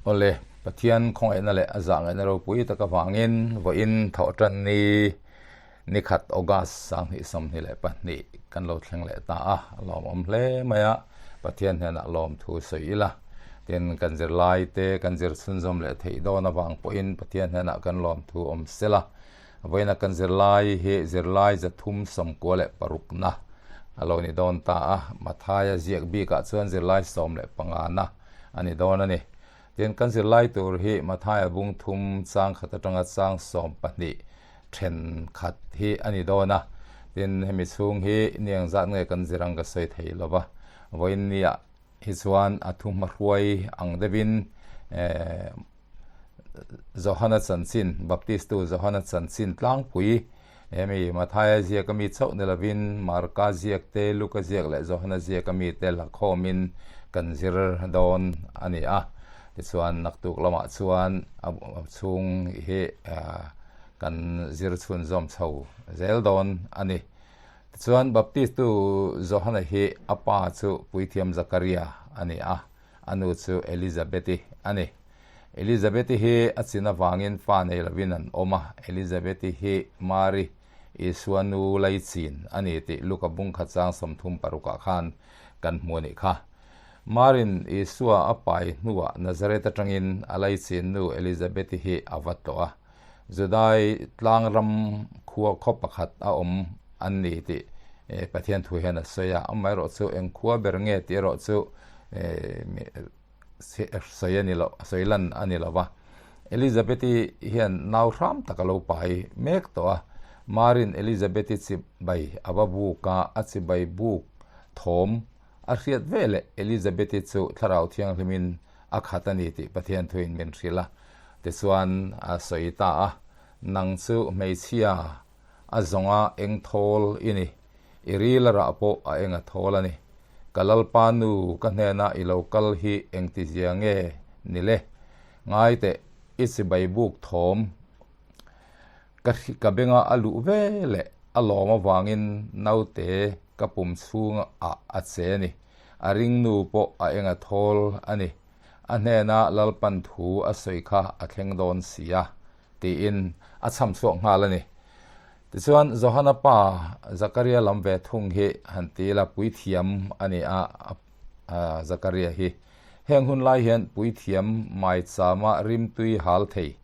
Awle, Pathian khawngaihna leh a zahngaihna ropui tak avangin vawiin thawhtan ni ni khat August 2022 kan lo thleng leh ta a, a lawmawm hle mai a, Pathian hnenah lawmthu sawi ila, tin kan zirlai te kan zir chhunzawm leh theih dawn avang pawhin Pathian hnenah kan lawmthu awm sela, Vawiina kan zirlai hi zirlai 396na a lo ni dawn ta a, Mathaia ziak bikah chuan zirlai 15na a ni dawn a ni. Tin, kan zirlai tur hi Mathaia bung thum chang khat atanga chang 12 then khat hi a ni dawn a. Tin, hemi chhung hi niang zat nge kan zir ang ka sawi thei lo va, vawiin niah hi chuan a thu hmahruai ang deuhin Johana chanchin, Baptistu Johana chanchin tlangpui, hemi Mathaia ziak ami chauh ni lovin Marka ziak te, Luka ziak leh Johana ziak ami te la khawmin kan zir dawn a ni a. Tichuan naktuk lamah chuan a chhung hi kan zir chhunzawm chho zel dawn a ni. Tichuan Baptistu Johana hi a pa chu Puithiam Zakaria a ni a. A nu chu Elizabeth-i a ni. Elizabeth-i hi a chin avangin fa nei lovin an awm a. Elizabeth-i hi Mari, Isua nu laichin a ni tih Luka bung khat chang 36 ah khan kan hmu a nih kha. Marin Isua a pai hnuah Nazareth atangin a laichin nu Elizabeth-i hi a va tlawh a. Judai tlangram khua khaw pakhat a awm an ni tih Pathian thu hian a sawi a, amaherawh chu eng khua ber nge tih erawh chu sawi a ni lo, sawi lan a ni lo va. Elizabeth-i hian nau hram tak a lo pai mek tawh a, Marin Elizabeth-i chibai a va buk a, a chibai buk thawm a hriat veleh Elizabeth-i chu Thlarau Thianghlimin a khat a ni tih Pathian thuin min hrilh a. Tichuan a sawi ta a, Nang chu hmeichhia a zawnga eng thawl i ni, i ril a rah pawh a eng a thawl a ni. Ka Lalpa nu ka hnena i lo kal hi engtizia nge ni le? Ngai teh, i chibai buk thawm ka ka benga a luh ve leh a lawm avangin naute ka pum chhungah a che a ni. A ringnu pawh a eng a thawl a ni. A hnena Lalpan thu a sawi kha a thleng dawn si a, tiin a chham chhuak nghal a ni. Tichuan, Johana pa Zakaria lam ve thung hi han ti ila puithiam a ni a, Zakaria hi heng hun lai hian puithiam maichama rimtui hal thei,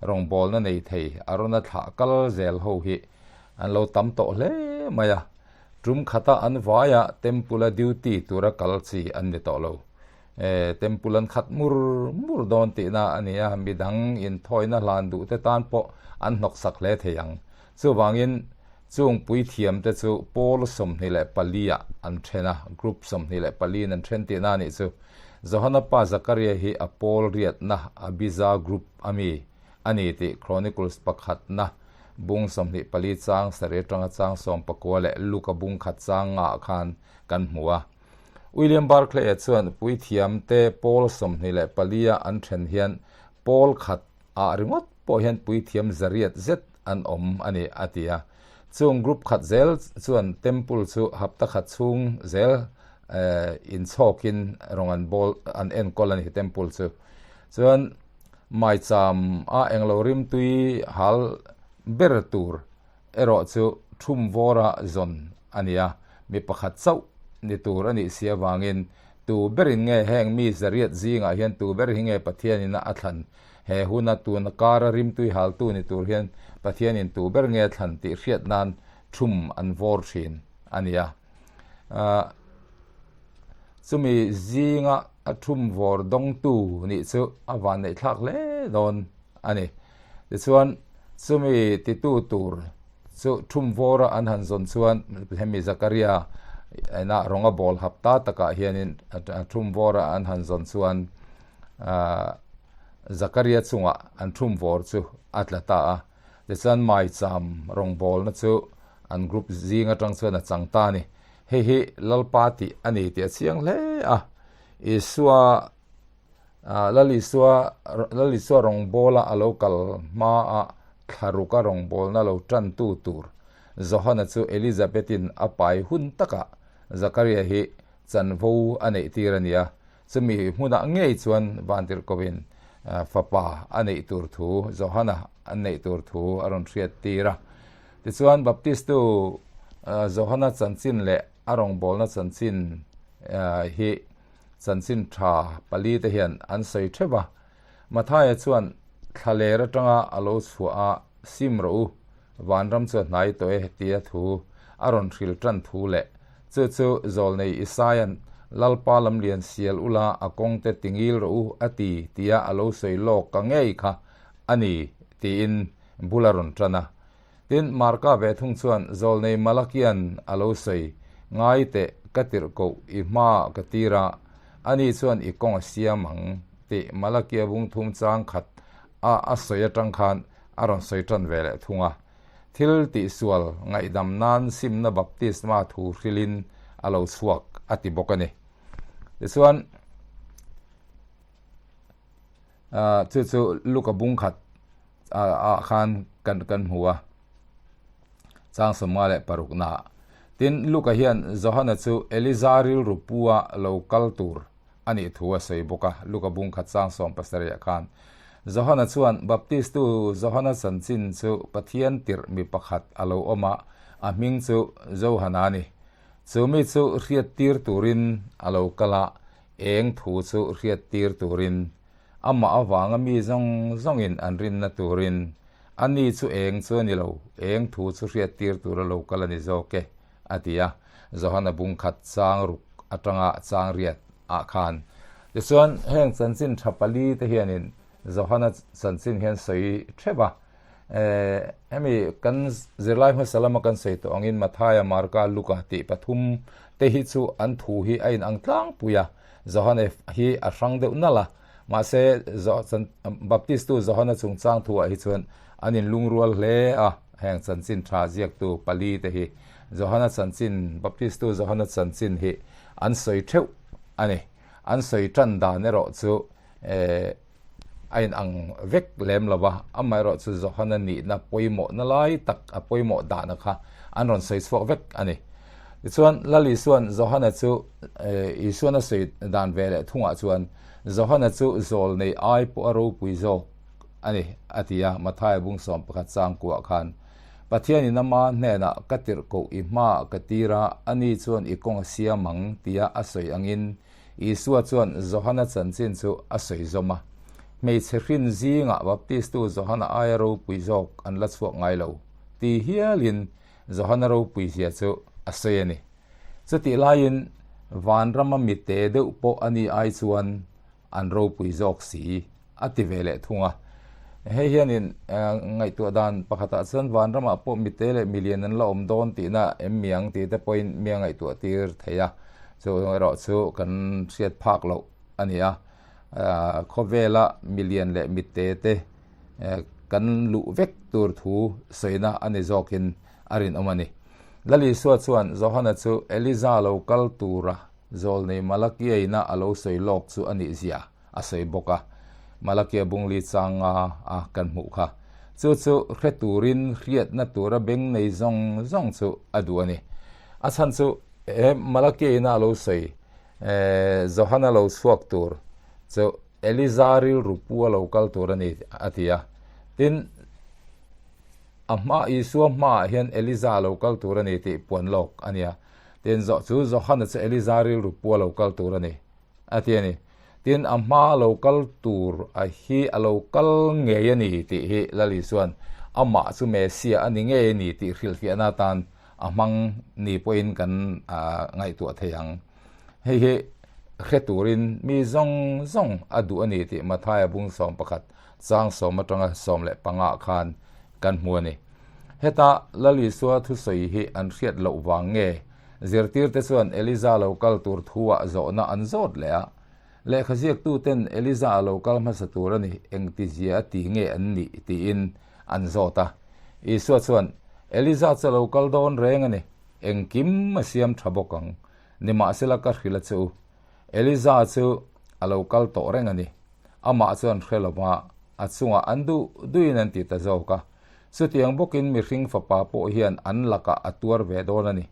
rawngbawlna nei thei Arona thlah kal zel ho hi an lo tam tawh hle mai a. Tum khata an vaia Temple-a duty tura kal chi an ni tawh lo. Temple an khat mur mur dawn tihna a ni a, midang inthawina hlan duhte tan pawh an hnawksak hle thei ang. Chuvangin chung puithiamte chu pawl 24 ah an then a, group 24 in an then tihna a nih chu. Johana pa Zakaria hi a pawl riatna Abijah group a mi a ni tih Chronicles pakhatna bung 24 chang sarih atanga chang 19 leh Luka bung khat chang ngaah khan kan hmu a. William Barclay-a chuan puithiamte pawl 24 a an then hian pawl khat ah ringawt pawh hian puithiam zariat zet an awm a ni a ti a. Chung group khat zel chuan temple chu hapta khat chhung zel inchhawkin rawng an bawl an enkawl a ni temple chu. Chuan maicham a englo rimtui hal ber tur erawh chu thum vawra zawn a ni a, mi pakhat chauh ni tur a nih si avangin tu berin nge heng mi zariat zingah hian tu ber hi nge Pathianin a thlan? He huna tuna kara rimtui haltu ni tur hian Pathianin tu ber nge a thlan tih hriat nan thum an vawr thin a ni a. Chumi zinga a thum vawr dawngtu nih chu a vanneihthlak hle dawn a ni. Tichuan, chumi titu tur chu thum vawra an han zawn chuan hemi Zakaria ina rawnga bawl hap ta takah hianin thum vawra an han zawn chuan Zakaria chungah an thum vawr chu a tla ta a. Tichuan, maicham rawngbawlna chu an group zing atang chuan a chang ta a ni. Hei hi Lalpa tih a ni tih a chiang hle a. Isua Lal Isua Lal Isua rawngbawla a lo kal hmaa thla ruka rawngbawlna lo tantu tur Johana chu Elizabeth-in a pai hun takah Zakaria hi chanvo a neih tir a ni a. Chumi hmunah ngei chuan Vantirhkovin. fapa a neih tur thu, Johana an neih tur thu a rawn hriat tir a. Tichuan Baptistu Johana chanchin leh a rawngbawlna chanchin hi chanchin tha palite hian an sawi theuh a. Mathaia chuan thlaler atanga a lo chhuah a, Sim rawh u, vanram chu a hnai tawh e tia thu a rawn hril tan thu leh chu chu Zawlnei Isaia'n Lalpa lamlian sial ula a kawngte tingil rawh u a ti tia a lo sawi lawk ka ngei kha a ni tiin bul a rawn tan a. Tin, Marka ve thung chuan Zawlnei Malakia'n a lo sawi ngai teh ka tirh koh i hma ka tir a, ani chuan i kawng a siam ang tih Malakia bung thum chang khat a a sawi atang khan a rawn sawi tan ve leh thung a. Thil tihsual ngaihdam nan simna baptisma thu hrilhin a lo chhuak a ti bawk a ni. Tichuan, chu chu Luka bung khat ah khan kan kan hmu a, chang 56 naah. Tin, Luka hian Johana chu Eliza rilru pu-a lo kal tur a nih thu a sawi bawk a, Luka bung khat chang 17 ah khan. Johana chuan Baptistu Johana chanchin chu Pathian tirh mi pakhat a lo awm a, a hming chu Johana a ni. Chu mi chu hriattir turin a lo kal a, eng thu chu hriattir turin, amah avanga mi zawng zawngin an rinna turin, ani chu eng chu a ni lo, eng thu chu hriattir tur a lo kal a ni zawk e. a ti a, Johana bung khat chang ruk atanga chang riat ah khan. Tichuan, heng chanchin tha pali te hianin Johana chanchin hian sawi theuh a, hemi kan zirlai hmasa lama kan sawi tawh angin Mathaia, Marka, Luka tih pathum te hi chu an thu hi a inang tlangpui a, Johana hi a hrang deuh nalh a, mahse Baptistu Johana chungchang thu ah hi chuan an inlungrual hle a. Heng chanchin tha ziaktu pali te hi Johana chanchin, Baptistu Johana chanchin hi an sawi theuh a ni. An sawi tan dan erawh chu a inang vek lem lo va, amaherawh chu Johana nihna pawimawhna lai tak a pawimawh dahna kha an rawn sawi chhuak vek a ni. Tichuan, Lal Isua'n Johana chu Isua'n a sawi dan ve leh thungah chuan Johana chu zawl nei ai pawh a ropui zawk a ni, a ti a, Mathaia bung 11 chang kuah khan, Pathianin ama hnenah ka tirh koh i hmaah ka tir a, ani chuan i kawng a siam ang, tia a sawi angin Isua chuan Johana chanchin chu a sawi zawm a. Hmeichhe hrin zingah Baptistu Johana aia ropui zawk an la chhuak ngai lo, ti hialin Johana ropui zia chu a sawi a ni. Chutih laiin vanrama mite deuh pawh ani ai chuan an ropui zawk si. A ti ve leh thung a. Hei hianin ngaihtuah dan pakhatah chuan vanramah pawh mite leh milian an la awm dawn tihna em miang tih te pawhin mi a ngaihtuah tir thei a. Chu erawh chu kan hriat phak loh a ni a. Khawvela milian leh mite te kan luh vek tur thu sawina a ni zawkin a rinawm a ni. Lal Isua chuan Johana chu Eliza lo kal tura zawlnei Malakiaina a lo sawi lawk chu a nih zia a sawi bawk a, Malakia bungli changa a kan hmuh kha. Chu chu hre turin hriatna tura beng nei zawng zawng chu a duh a ni. A chhan chu he Malakia ina a lo sawi Johana lo chhuak tur chu Eliza rilru pu a lo kal tur a ni a ti a. Tin, a hma Isua hmaah hian Eliza a lo kal tur a ni tih puan lawk a ni a. Tin, chu Johana chu Eliza rilru pu a lo kal tur a ni. A ti a ni. Tin, a hma a lo kal tur a hi a lo kal ngei a ni tih hi Lal Isua'n amah chu Messiah a ni ngei a ni tih hrilhfiahna atan a hmang ni pawhin kan ngaihtuah thei ang. Hei hi hre turin mi zawng zawng a duh a ni tih Mathaia bung 11 chang 10 atanga 15 ah khan kan hmu a ni. Heta Lal Isua thusawi hi an hriat loh vang nge Zirtirte chuan Eliza lo kal tur thu-ah zawhna an zawt leh a. Lehkha ziaktuten Eliza a lo kal hmasa tur a ni, engtizia a ti nge an nih tiin an zawt a. Isua chuan, Eliza chu a lo kal dawn reng a ni, engkim a siam tha bawk ang. Nimahsela ka hrilh a che u, Eliza chu a lo kal tawh reng a ni. Amah chuan hre lova a chungah an duh duhin an ti ta zawk a. Chutiang bawkin mihring fapa pawh hian an lakah a tuar ve dawn a ni,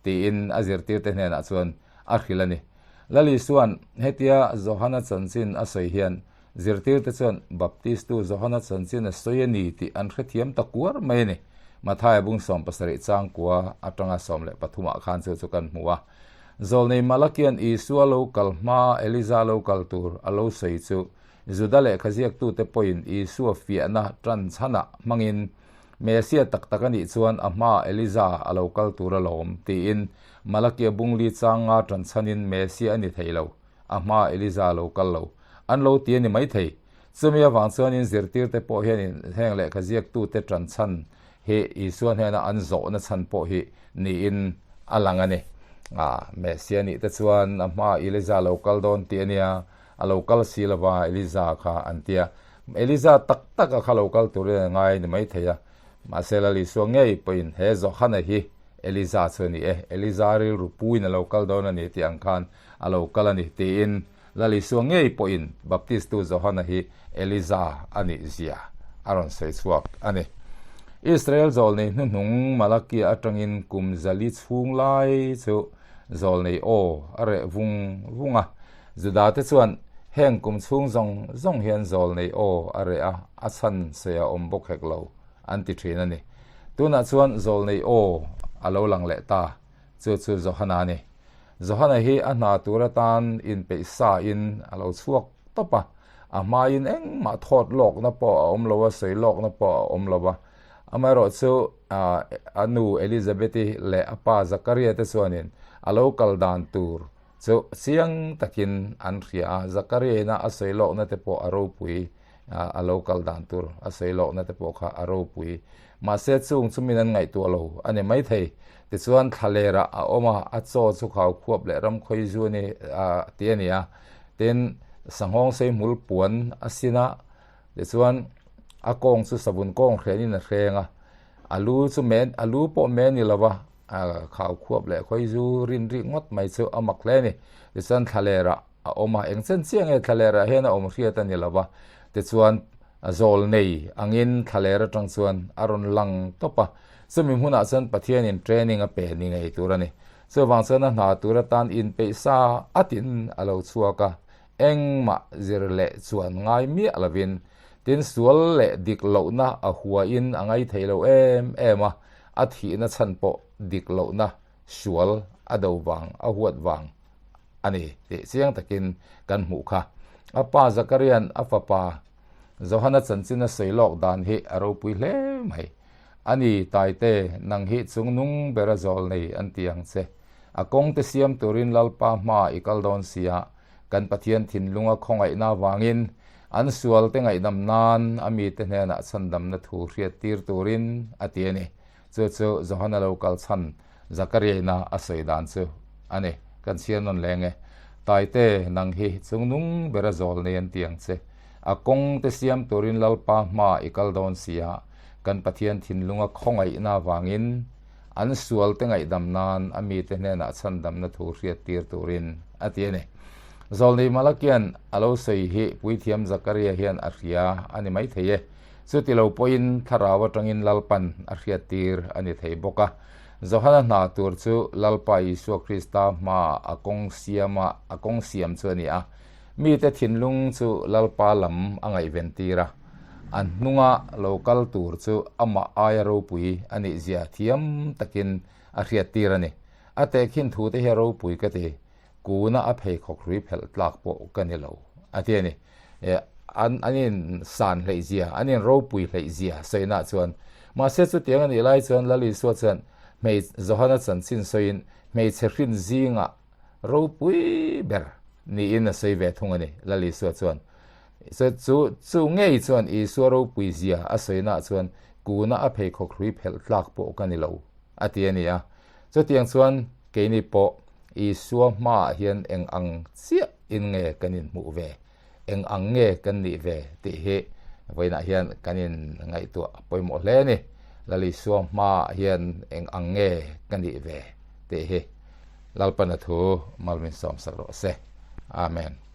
tiin a zirtirte hnenah chuan a hrilh a ni. Lal Isua'n hetia Johana chanchin a sawi hian Zirtirte chuan Baptistu Johana chanchin a sawi a ni tih an hrethiam ta kuar mai a ni. Mathaia bung 70 changkua atanga 13 ah khan chu chu kan hmu a. Zawlnei Malakian Isua lo kal hma Eliza lo kal tur a lo sawi chu Juda lehkha ziaktute pawhin Isua fiahna tan chhanah hmangin Mesia tak tak a nih chuan a hmaah Eliza a lo kal tur alawm tiin Malakia bungli changa tan chhanin Mesia a ni thei lo, a hmaah Eliza a lo kal lo an lo ti a ni maithei. Chumi avang chuanin zirtirte pawh hianin heng lehkha ziaktute tan chhan hi Isua hnena an zawhna chhan pawh hi niin a lang a ni. Mesia nih te chuan a hmaah Eliza a lo kal dawn tih a nia, A lo kal si lova Eliza kha an ti a. Eliza tak tak a kha lo kal turin a ngai ni maithei a. Mahse Lal Isua ngei pawhin he Johana hi Eliza chu a ni e, Eliza rilru puin a lo kal dawn a ni tih ang khan a lo kal a ni tiin Lal Isua ngei pawhin Baptistu Johana hi Eliza a nih zia a rawn sawi chhuak a ni. Israel zawlnei hnuhnung Malakia atangin kum zali chhung lai chu zawlnei aw a reh vung vung a. Judate chuan heng kum chhung zawng zawng hian zawlnei aw a reh a, a chhan sawi a awm bawk hek lo an ti thin a ni. Tunah chuan zawlnei aw a lo lang leh ta, chu chu Johana a ni. Johana hi a hna tur atan inpeih sa in a lo chhuak tawp a, a hmain engmah thawt lawkna pawh a awm lo a, sawi lawkna pawh a awm lo a. Amaherawhchu a nu Elizabeth-i leh a pa Zakaria te chuanin a lo kal dan tur Chu chiang takin an hria a, Zakaria-ina a sawi lawkna te pawh a ropui, a lo kal dan tur a sawi lawkna te pawh kha a ropui. Mahse chung chu min an ngaihtuah lo a ni maithei. Tichuan thlalerah a awm a, a chaw chu khau khuap leh ram khawi zu a ni tih a ni a. Tin, sanghawng sei hmul puan a sin a, tichuan a kawng chu savun kawng hrenin a hreng a, a lu chu men, a lu pawh men ni lo va, A khau khuap leh khawi zu rin rik ngawt mai chu a mak hle a ni. Tichuan thlalerah a awm a, eng chen chiah nge thlalerah hian a awm hriat a ni lo va. Tichuan zawl nei angin thlaler atang chuan a rawn lang tawp a. Chumi hmunah chuan Pathianin training a pe ni ngei tur a ni. Chuvang chuan a hna tur atan inpeih sa atin a lo chhuak a, engmah zir leh chuan ngai miah lovin tin sual leh dik lohna a huain a ngai thei lo em em a, a thihna chhan pawh dik lohna sual a do vang a huat vang a ni tih chiang takin kan hmuh kha. A pa Zakaria'n a fapa Johana chanchin a sawi lawk dan hi a ropui hle mai. A ni, Taite, nang hi chungnung bera zawl nei an ti ang che. A kawngte siam turin Lalpa hma i kal dawn sia, kan Pathian thinlunga khawngaihna avangin an sualte ngaihdam nan a mite hnenah chhandamna thu hriat tir turin a ti a ni. Chu chu Johana lo kal chhan Zakariaina a sawi dan chu a ni. Kan chhiar nawn leng e. Taite, nang hi chungnung bera zawl nei an ti ang che. A kawngte siam turin Lalpa hma i kal dawn sia, kan Pathian thinlunga khawngaihna avangin An sualte ngaihdam nan a mite hnenah chhandamna thu hriat tir turin a ti a ni. Zawlnei Malakian a lo sawi hi Puithiam Zakaria hian a hria a ni maithei e. Chuti lo pawhin thlarau atangin Lalpan a hriat tir a ni thei bawk a. Johana hna tur chu Lalpa Isua Krista hmaah a kawng siama a kawng siam chu a ni a. Mite thinlung chu Lalpa lam a ngaihven tir a. A hnunga lo kal tur chu amah aia ropui a nih zia thiam takin a hriat tir a ni. A tehkhin thu te hi a ropui ka ti, kuna a pheikhawk hrui phelh tlak pawh ka ni lo, a ti a ni. An an in san hleih zia, an in ropui hleih zia sawina chuan. Mahse chutiang a nih lai chuan Lal Isua chuan hmei Johana chanchin sawiin hmeichhe hrin zingah ropui ber niin a sawi ve thung a ni, Lal Isua chuan. Chu chu ngei chuan Isua ropui zia a sawinaah chuan kuna a pheikhawk hrui phelh tlak pawh ka ni lo, a ti a ni a. Chutiang chuan keini pawh Isua hmaah hian eng ang chiah in nge kan inhmuh ve, eng ang nge kan nih ve tih hi vawiinah hian kan in ngaihtuah pawimawh hle a ni. Lal Isua hmaah hian eng ang nge ka nih ve tih hi Lalpana thu mal min sawmsak rawh se. Amen.